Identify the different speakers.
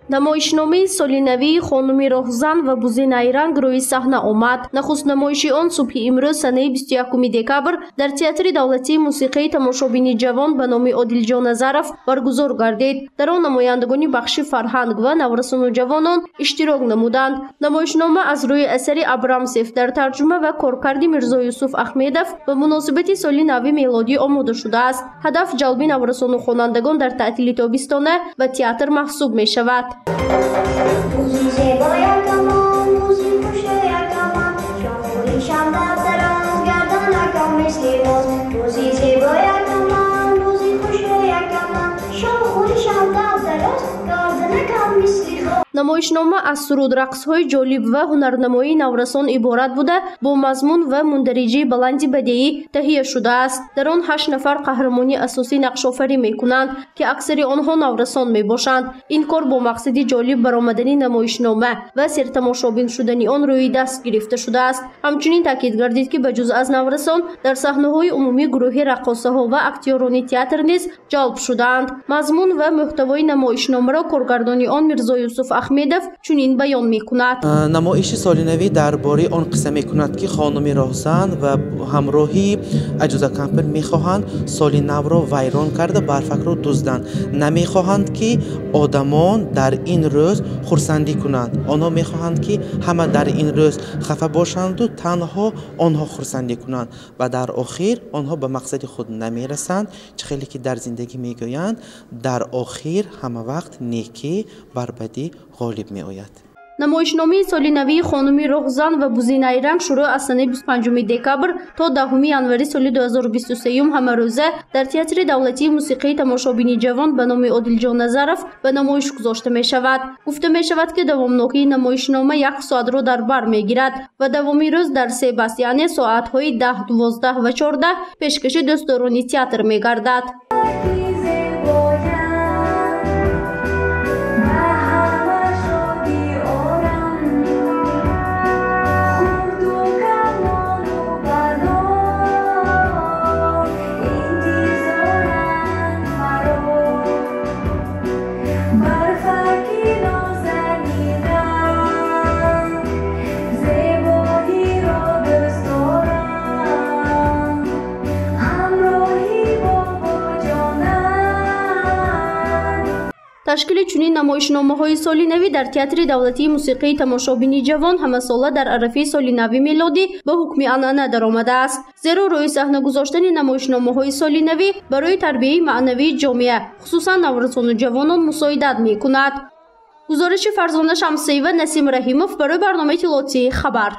Speaker 1: Намоишномаи соли навии хонуми роҳзан ва бузи найранг рӯи саҳна омад. Нахуст намоиши он субҳи имрӯз санаи 21 декабр дар Театри давлатии мусиқии тамошобини ҷавон ба номи Одилҷон Назаров баргузор гардид. Дар он намояндагони бахши фарҳанг ва наврасону ҷавонон иштирок намуданд. Намоишнома аз рӯи асари Абрамсев дар тарҷума ва коркарди Мирзо Юсуф Ахмедов ба муносибати соли нави мелодӣ омода шудааст. Ҳадаф ҷалби наврасону хонандагон дар таътили тобистона ба театр маҳсуб мешавад. Намоишнома аз суруд, рақсҳои ҷолиб ва ҳунарнамоии наврасон иборат буда, бо мазмун ва мундариҷаи баланди бадеӣ таҳия шудааст. Дар он 8 нафар қаҳрамони асосӣ нақшофарӣ мекунанд, ки аксари онҳо наврасон мебошанд. Ин кор бо мақсади ҷолиб баромадани намоишнома ва сертамошобин шудани он рӯи даст гирифта шудааст. Ҳамчунин таъкид гардид, ки ба ҷуз аз наврасон дар саҳнаҳои умумӣ гурӯҳи раққосаҳо ва актёрони театр низ ҷалб шудаанд. Мазмун ва мӯҳтавои намоишномаро коргардони он Мирзо Юсуф Ахмедов чунин баён мекунад.
Speaker 2: Намоиши соли навӣ дар бораи он қисса мекунад, ки хонуми роҳзан ва ҳамроҳи аҷуза кампир мехоҳанд соли навро вайрон карда барфакро дузданд. Намехоҳанд, ки одамон дар ин рӯз хурсандӣ кунанд. Онҳо мехоҳанд, ки ҳама дар ин рӯз хафа бошанду танҳо онҳо хурсандӣ кунанд ва дар охир онҳо ба мақсади худ намерасанд. Чӣ хеле ки дар зиндагӣ мегӯянд, дар охир ҳама вақт некӣ бар бадӣ ғолиб меояд.
Speaker 1: Намоишномаи соли навии хонуми роҳзан ва бузи найранг шурӯъ аз санаи 25 декабр то 10 январи соли 2023 ҳамарӯза дар Театри давлатии мусиқии тамошобини ҷавон ба номи Одилҷон Назаров ба намоиш гузошта мешавад. Гуфта мешавад, ки давомнокии намоишнома 1 соатро дар бар мегирад ва давоми рӯз дар се баст, яъне соатҳои 10, 12 ва 14 пешкаши дӯстдорони театр мегардад. Ташкили чунин намоишномаҳои соли навӣ дар Театри давлатии мусиқии тамошобини ҷавон ҳамасола дар арафаи соли нави мелодӣ ба ҳукми анъана даромадааст. Зеро рӯи саҳна гузоштани намоишномаҳои соли навӣ барои тарбияи маънавии ҷомеа, хусусан наврасону ҷавонон мусоидат мекунад. Гузориши Фарзона Шамсиева, Насим Раҳимов барои барномаи иттилоотии Хабар.